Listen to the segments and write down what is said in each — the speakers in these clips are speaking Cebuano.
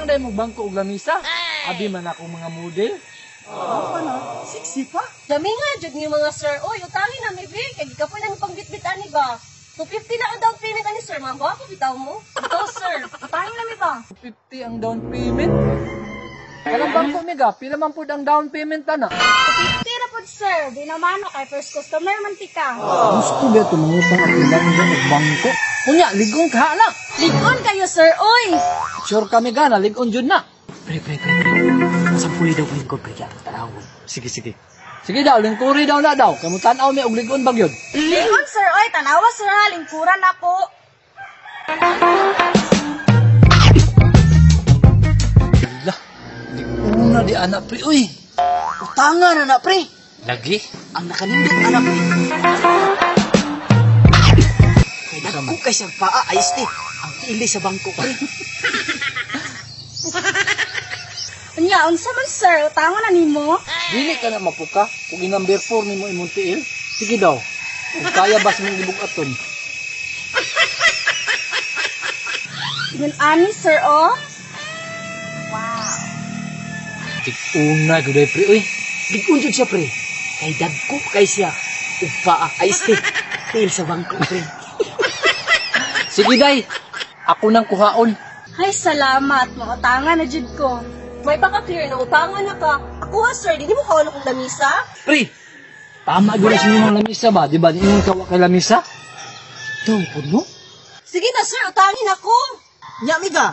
Utang dahil mo bangko og lamisa. Abi man ako mga model. Apa na? Sexy pa. Dami nga jud ni mga sir. Oy, utangin na mi be. Kay gikapoy na mi pangbitbit ani ba. 250 na ang down payment ani sir. Mga gwapo bitaw mo. Bitaw sir. Utangin na mi ba? 50 ang down payment. Kanang bangko miga, pila man pud ang down payment ana? 250 ra pud sir. Di naman kay first customer man tika. Gusto ba ito mangutang at ilang og bangko? Unya, ligong ka na. Ligon kayo sir, oy. Sure kami ga, ligon jud na. Pre, pre, pre, pre. Sampuli daw lingkod, pre. Kaya tanawon. Sige, sige. Sige daw, lingkuri daw na daw. Kamu tan-aw mi og ligon bagyod. Ligon sir, oy. Tanawa sir ha, lingkuran ako. Lah, una di anak pre, uy. Utangan na na, pre. Lagi. Ang nakanindot anak, pre. Kay dagko kay siyang paa, ayos ti. Ang tiili sa bangko, pre. Unya, unsa man sir, utangon na nimo? Dili ka na mapuka kung i-number 4 nimo imong tiil. Sige daw. Kung kaya ba sa mong gibugaton. Ingon ani sir, oh. Wow. Tig-una gyud pre, uy. Ligon jud siya, pre. Kay dagko kay siya. Ug paa, ayos ti. Tiil sa bangko, pre. Sige day. Ako nang kuhaon. Ay, salamat. Mautangan na jud ko. May paka-clear na utangan na ka. Ako ha sir, di mo kawalo kong lamisa. Pre, tama gyud sa imong lamisa ba? Di ba? Ingon ka wa kay lamisa? Daw pud no? Sige na sir, utangin ako. Nya, miga.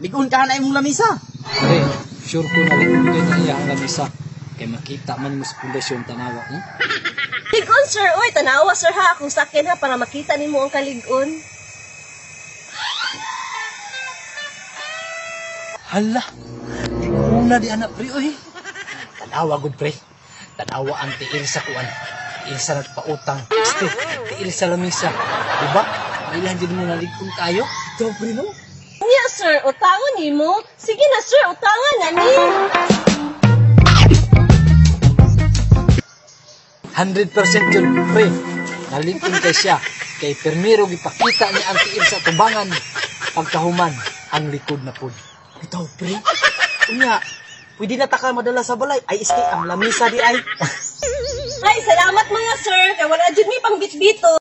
Ligon ka na imong lamisa. Pre, sure ko na ligon kay na iya ang lamisa. Kay makita man mo sa pundasyon tanawa. Hmm? Ligon sir, oy, tanawa sir ha, akong sakyan ha para makita nimo ang kaligon. Hala, una di anak pre, uy. Tanawa gud pre. Tanawa ang tiil sa kuan. Tiil sa nagpautang. Este, tiil sa lamisa. Diba? Mailan din mo naligpon kayo. Ito, pre, no? Unya sir, utangon nimo. Sige na sir, utangan na ni. 100% yun, pre. Nalipon kay siya. Kay permiro gipakita ni ang tiil sa tubangan. Pagkahuman, ang likod na pud. Ito, pre. Unya, pwede na taka madala sa balay. Ay, isti, ang lamisa di ay. Ay, salamat mga sir, kay wala jud mi pangbitbito.